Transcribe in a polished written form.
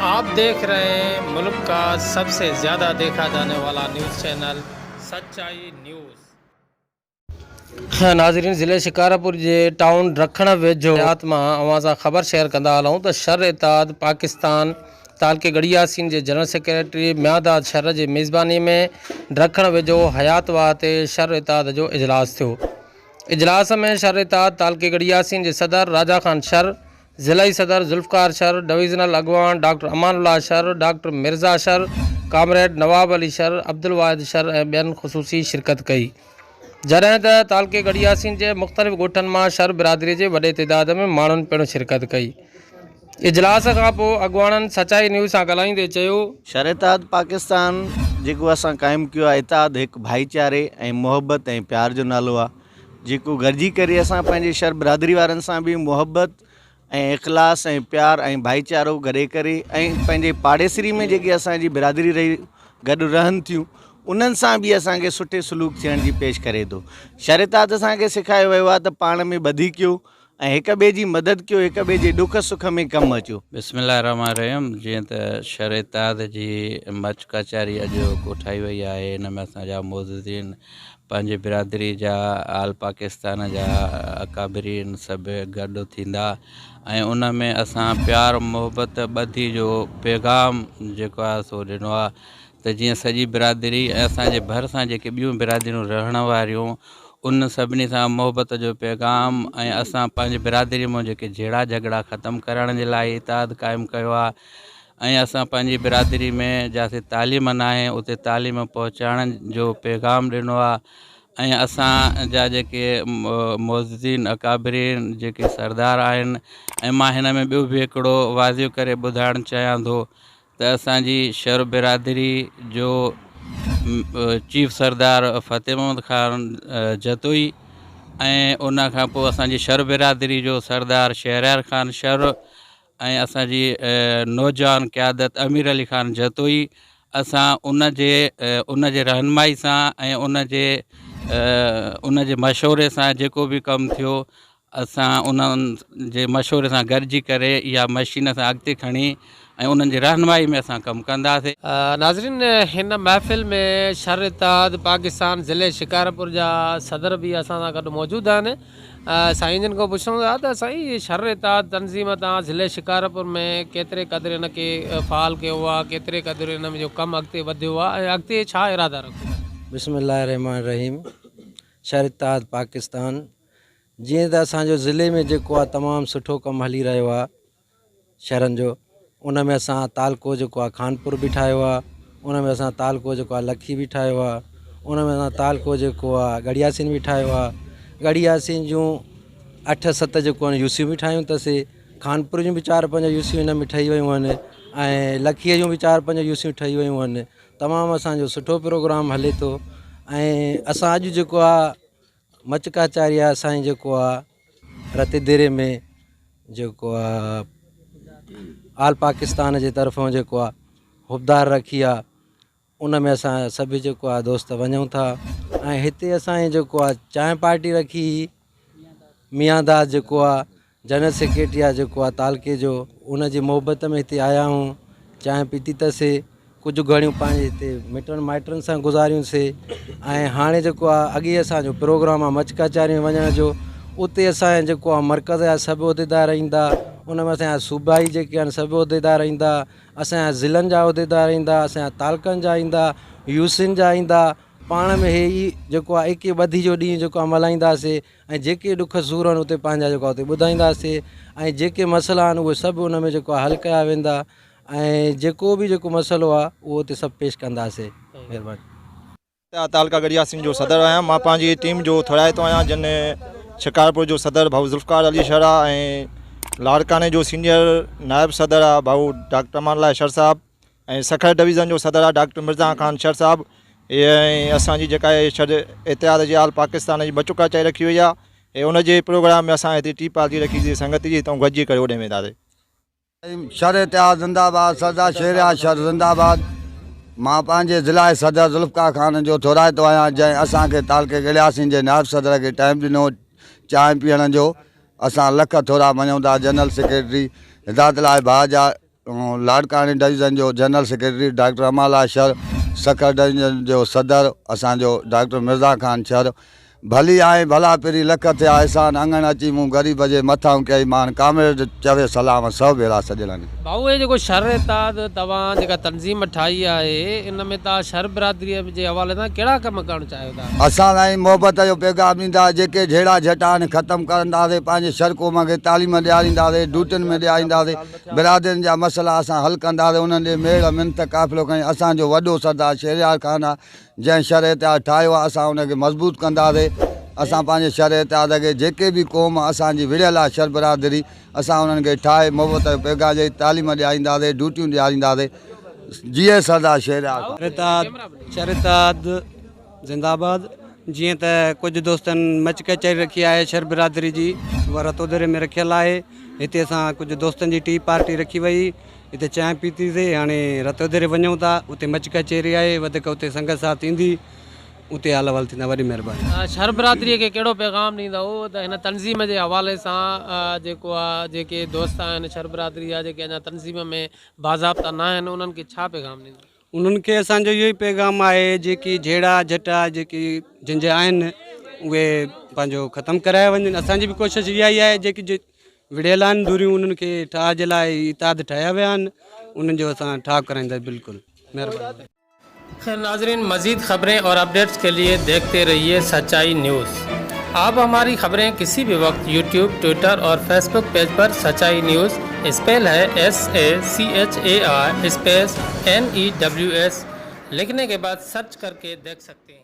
آپ ديک رهي هين ملڪ ڪا سب سي زياده ديکا جاني والا نيوز چينل سچائي نيوز. ناظرين ضلعي شڪارپور جي ٽائون رکڻ ويجهو حيات مان اوهان سان خبر شيئر ڪندا هلون ته شھر اتحاد پاڪستان تعلقي ڳڙهي ياسين جي جنرل سيڪريٽري ميانداد شھر جي ميزباني ۾ ڊرکڻ ويجهو حيات واهه تي شھر اتحاد جو اجلاس ٿيو اجلاس ۾ شھر اتحاد تعلقي ڳڙهي ياسين جي صدر راجا خان شر، ضلعي صدر ذوالفقار شر، ڊويزنل اڳواڻ ڊاڪٽر امان الله شر، ڊاڪٽر مرزا شر، ڪامريڊ نواب علي شر، عبدالواحد شر ۽ ٻين خصوصي شرڪت ڪئي. جڏهن ته تعلقي ڳڙهي ياسين جي مختلف ڳوٺن مان شر برادري جي وڏي تعداد ۾ ماڻهن پڻ شرڪت ڪئي. اجلاس کان پوء اڳواڻن سچائي نيوز سان ڳالهائيندي چيو. شھر اتحاد پاڪستان جيڪو اسان قائم ڪيو آهي اتحاد هڪ ڀائيچاري ۽ محبت ۽ پيار جو نالو آهي جيڪو گڏجي ڪري اسان پنهنجي شھر برادري وارن سان به محبت ۽ اخلاص ۽ پيار ۽ ڀائيچارو گڏي ڪري ۽ پنهنجي پاڙيسري ۾ جيڪي اسان جي برادري رهي گڏ رهن ٿيون انهن سان به اسان کي سٺي سلوڪ ٿيڻ جي پيش ڪري ٿو شھر اتحاد اسان کي سکايو ويو آهي ته پاڻ ۾ ٻڌي ڪيو ۽ هڪ ٻئي جي مدد ڪيو، هڪ ٻئي جي ڏک سک ۾ ڪم اچو. بسم الله الرحمٰن الرحيم جيئن ته شھر اتحاد جي مچ ڪچهري اڄ ڪوٺائي وئي آهي ان ۾ اسان جا معززين پنهنجي برادري جا آل پاڪستان جا اڪابرين سڀ گڏ ٿيندا ۽ ان ۾ اسان پيار محبت ٻڌي جو پيغام جيڪو آهي سو ڏنو آهي ته جيئن سڄي برادري ۽ اسان جي ڀرسان جيڪي ٻيون برادريون رهڻ واريون ان سڀني سان محبت جو پيغام ۽ اسان پنهنجي برادري مان جيڪي جهيڙا جهڳڙا ختم ڪرڻ جي لاء اتحاد قائم ڪيو آهي ۽ اسان پنهنجي برادري ۾ جاتي تعليم ناهي اتي تعليم پهچائڻ جو پيغام ڏنو آهي ۽ اسان جا جيڪي معززين اڪابرين جيڪي سردار آهن ۽ مان هن ۾ ٻيو به هڪڙو واضح ڪري ٻڌائڻ چاهيان ٿو ته اسان جي شر برادري جو چيف سردار فتح محمد خان جتوئي ۽ ان کان پوء اسان جي شر برادري جو سردار شهريار خان شر ۽ اسان جي نوجوان قيادت امير علي خان جتوئي اسان ان جي ان جي رهنمائي سان ۽ ان جي ان جي مشوري سان جيڪو به ڪم ٿيو اسان انهن جي مشوري سان گڏجي ڪري اها مشين اسان اڳتي کڻي ۽ انهن جي رهنمائي ۾ اسان ڪم ڪنداسين. ناظرين هن محفل ۾ شھر اتحاد پاڪستان ضلعي شڪارپور جا صدر به اسان سان گڏ موجود آهن سائين جن کان پڇون ٿا ته سائين هي شھر اتحاد تنظيم تان ضلعي شڪارپور ۾ ڪيتري قدر ان کي فعال ڪيو آهي ڪيتري قدر ان جو ڪم اڳتي وڌيو آهي ۽ اڳتي ڇا ارادا رکو ٿا. بسم الله الرحمٰن الرحيم شھر اتحاد پاڪستان جيئن ته اسان جو ضلعي ۾ جيڪو آهي تمام سٺو ڪم هلي رهيو آهي شھرن جو ان ۾ اسان تعلقو جيڪو آهي خانپور به ٺاهيو آهي ان ۾ اسان تعلقو جيڪو آهي لکي به ٺاهيو آهي ان ۾ اسان تعلقو جيڪو آهي ڳڙهياسين به ٺاهيو آهي ڳڙهياسين جون اٺ ست جيڪو آهن يوسيون به ٺاهيون اٿس خانپور جون به چار پنج يوسيون هن ۾ ٺهي ويون آهن ۽ لکيء جون به چار پنج يوسيون ٺهي ويون آهن تمام اسانجو سٺو پروگرام هلي ٿو ۽ اسان اڄ جيڪو آهي مچ ڪاچاري آ سائين جيڪو آ رتي ديري ۾ جيڪو آ آل پاڪستان جي طرفون جيڪو آ حبدار رکي آ ان ۾ اسان سڀ جيڪو آ دوست وڃون ٿا ۽ هتي اسان جي جيڪو آ چانهه پارٽي رکي هئي ميان داد جيڪو آ جنرل سيڪريٽري آ جيڪو آ تعلقي جو ان جي محبت ۾ هتي آيا آهيون چانهه پيتي اٿسي ڪجهه گهڙيون پنهنجي هتي مٽن مائٽن سان گذاريون سي ۽ هاڻي جيڪو آ اڳي اسان جو پروگرام آ مچ ڪچهري ۾ وڃڻ جو اتي اسان جا جيڪو آ مرڪز جا سڀ عهديدار ايندا ان ۾ اسان جا صوبائي جيڪي آهن سڀ عهديدار ايندا اسان جا ضلعن جا عهديدار ايندا اسان جا تعلقن جا ايندا يوسين جا ايندا پاڻ ۾ هي ئي جيڪو آ ايڪي ٻڌي جو ڏينهن جيڪو آ ملهائينداسي ۽ جيڪي ڏک سور آهن اتي پنهنجا جيڪو آ اتي ٻڌائينداسي ۽ جيڪي مسئلا آهن اهي سڀ ان ۾ جيڪو آ حل ڪيا ويندا ۽ جيڪو به جيڪو مسئلو آ اهو اتي سڀ پيش ڪنداسي مهرباني. تعلقه ڳڙهي ياسين جو صدر آهيان مان پنهنجي ٽيم جو ٿورائتو آهيان جن شڪارپور جو صدر ڀائو ذوالفقار علي شر آ ۽ لاڙڪاڻي جو سينيئر نائب صدر آ ڀائو ڊاڪٽر امان الله شر صاحب ۽ سکر ڊويزن جو صدر آ ڊاڪٽر مرزا خان شر صاحب ۽ اسان جي جيڪا هي شر اتحاد جي آل پاڪستان جي مچڪا چائي رکي وئي آ ۽ ان جي پروگرام ۾ اسان هتي ٽي پارٽي رکي سي سنگت جي هتان گڏجي ڪري اوڏي وينداسي. شر اتحاد زنده باد سردار شهريار شر زنده باد مان پنهنجي ضلعي صدر ذوالفقار خان جو ٿورائتو آهيان جنهن اسان کي تعلقي ڳڙهياسين جي نائب صدر کي ٽائيم ڏنو چانهه پيئڻ جو اسان لک ٿورا مڃون ٿا جنرل سيڪريٽري هدايت الله ڀاء جا. لاڙڪاڻي ڊويزن جو general secretary doctor Aman Lal Shar, Sukkur division جو صدر اسان جو ڊاڪٽر مرزا خان شر، ڀلي آئين ڀلا پرين لک ٿيا احسان اڱڻ اچي مون غريب جي مٿائون ڪيئي مان ڪامريڊ چوي سلام سئو ڀيرا سڄڻن کي. ڀائو هي جيڪو شھر اتحاد توهان جيڪا تنظيم ٺاهي آهي ان ۾ توهان شھر برادري جي حوالي سان ڪهڙا ڪم ڪرڻ چاهيو ٿا؟ اسان سائين محبت جو پيغام ڏيندا جيڪي جهيڙا جهٽا آهن ختم ڪرنداسي پنهنجي شھر قوم کي تعليم ڏيارينداسي ڊيوٽين ۾ ڏيارينداسي برادرين جا مسئلا اسان حل ڪنداسي انهن ڏي ميڙ منٿ قافلو کڻي اسان جو وڏو سردار شھريار خان آهي جنهن شھر اتحاد ٺاهيو آهي اسان ان کي مضبوط ڪنداسي اسان پنهنجي شھر اتحاد کي جيڪي به قوم اسان جي وڙهيل آهي شھر برادري اسان انهن کي ٺاهي محبت جو پيغام ڏئي تعليم ڏيارينداسي ڊيوٽيون ڏيارينداسي جيئي سردار شير آغا. اتحاد شھر اتحاد زنده آباد جيئن ته ڪجهه دوستن مچ ڪچهري رکي آهي شھر برادري جي اها رتوديري ۾ رکيل آهي هتي اسان ڪجهه دوستن جي ٽي پارٽي رکي وئي هتي چانهه پيتي سي هاڻي رتوديري وڃون ٿا اتي مچ ڪچهري آهي وڌيڪ اتي سنگت ساٿ ايندي اتي حال احوال ٿيندا وڏي مهرباني. شھر برادري کي ڪهڙو پيغام ڏيندؤ ته هن تنظيم جي حوالي سان جيڪو آ جيڪي دوست آهن شھر برادري جا جيڪي اڃا تنظيم ۾ باضابطا ناهن انهن کي ڇا پيغام ڏيندؤ؟ انهن کي اسان جو اهو ئي پيغام آهي جيڪي جهيڙا جهٽا جيڪي جن جا آهن اهي پنهنجو ختم ڪرايا وڃن اسان جي به ڪوشش اها ئي آهي جيڪي وڙهيل آهن ڌريون انهن کي ٺاهه جي لاء اتحاد ٺاهيا ويا آهن انهن جو اسان ٺاهه ڪرائينداسين بلڪل مهرباني. خير ناظرين مزيد خبرين اور اپڊيٽس کے لئے ديکھتي رھيي سچائي نيوز آپ ھماري خبرين ڪسي بھي وقت يوٽيوب ٽوئٽر اور فيسبوڪ پيج پر سچائي نيوز اسپيل ھي S A C H A I space N E W S لکھني کے بعد سرچ ڪر ڪي ديکھ سکتي ھين.